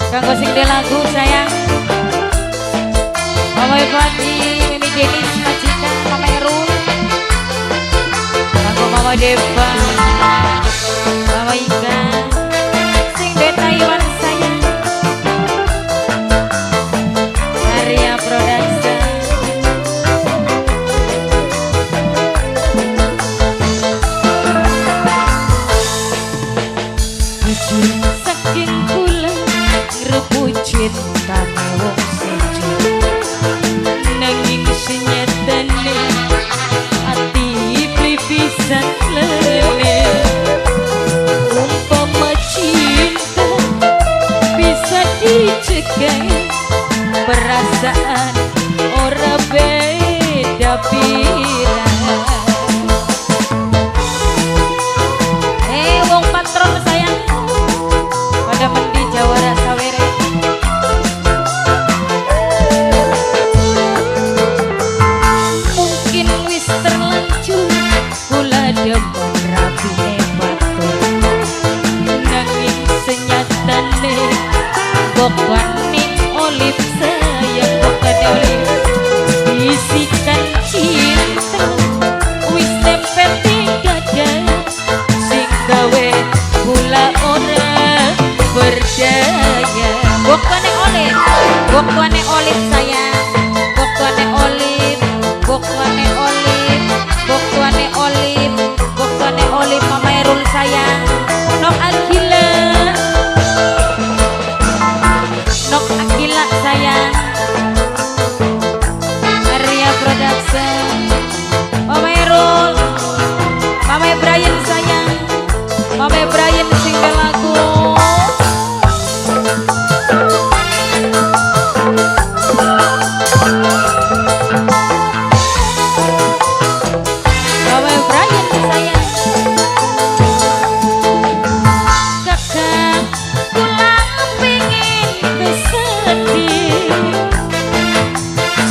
Kanggo sing di lagu sayang. Mama Fati, Mimi Denis, majikan Mama Erul. Kanggo Mama Deva, Mama Ika, sing di Taiwan sayang. Arya Production. Jujur saking kula ngrebut cintane wong siji, nanging senyatane ati beli pisan lele. Umpama cinta bisa dicegah, perasaan ora beda pirang. Wong patron sayang pada mendi jawara sawere. Mungkin wis terlanjur kula demen rapine batur, nanging senyatane bokane Olip sayang, bokane Olip bisikan cinta wis nempel di dada, sing gawe kula ora berdaya. Bokane Olip, bokane Olip sayang, bokane Olip, bokane Olip, bokane Olip, bokane Olip Mama Erul sayang. Nok Akila, Nok Akila sayang. Arya Production, Mama Erul, Mama Brian sayang, Mama Brian sing lagu. Mama Brian sayang. Kakak kula pengin kesedih,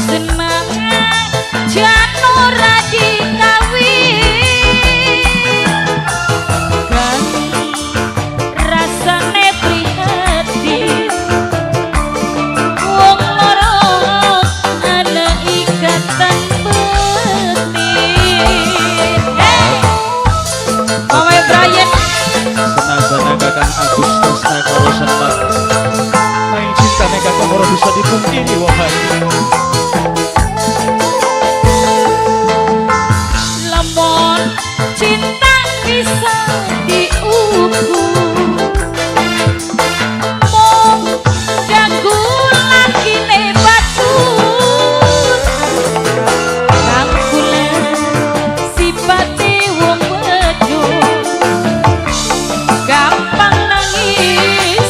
senang jan ora dikawin, kan rasane prihatin wong loro ana ikatan batin. Mama Brian. Senasana Kakang Agus tresna karo Senmat, nanging cintane kakang ora bisa dipungkiri wahai. Lamun cinta bisa diukur, mung jago lakine batur. Kang kula sipate wong wedok, gampang nangis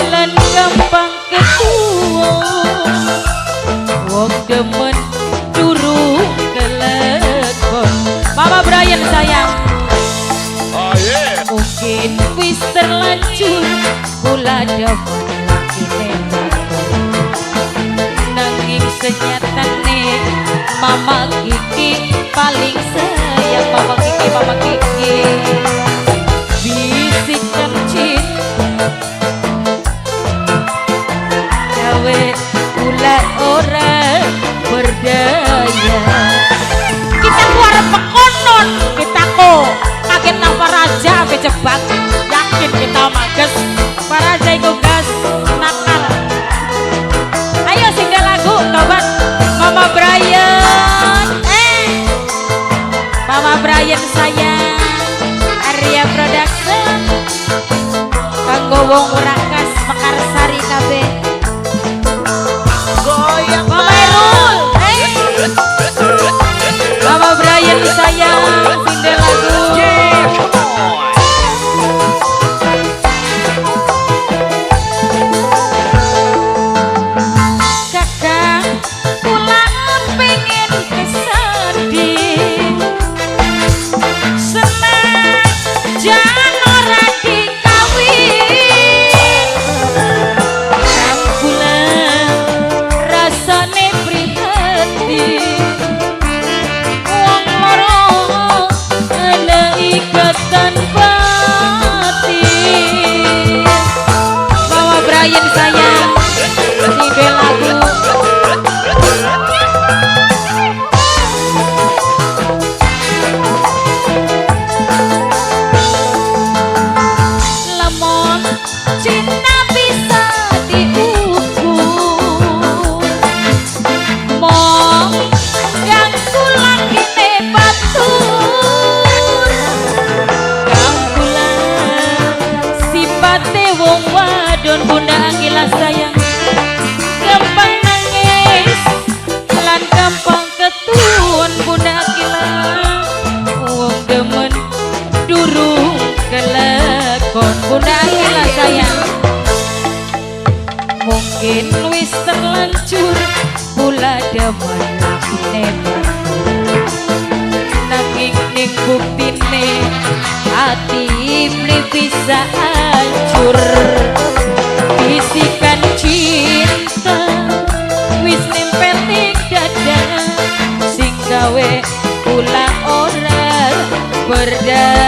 lan gampang ketuwa. Wong demen turu kelekon. Mama Brian sayang. Oh yeah. Mungkin wis terlanjur kula demen lakine batur, nanging senyatane Mama Kiki paling sayang. Mama Kiki, Mama Kiki bisikan cinta gawe kula ora berdaya. Kita ku arep pekonon, kita kok kaget nang Paraja ampe jebak, yakin kita mages. Paraja iku gas nakal. Ayo singgah lagu tobat Mama Brian. Mama Brian sayang. Arya Production. Kanggo wong Urakas Mekarsari kabeh. Goyang Mama Erul. Mama Brian sayang singgah lagu. Yeah, come on. Kakak kula pengen kesedih, senang jan ora dikawin. wadon Bunda Akila sayang, gampang nangis lan gampang ketuwun Bunda Akila. Wong demen durung kelakon Bunda Akila sayang. Mungkin wis terlanjur pula demen lakune, nanging ning buktine hati beli bisa hancur. Bisikan cinta wis nempel ning dada, sing gawe kula ora berdaya.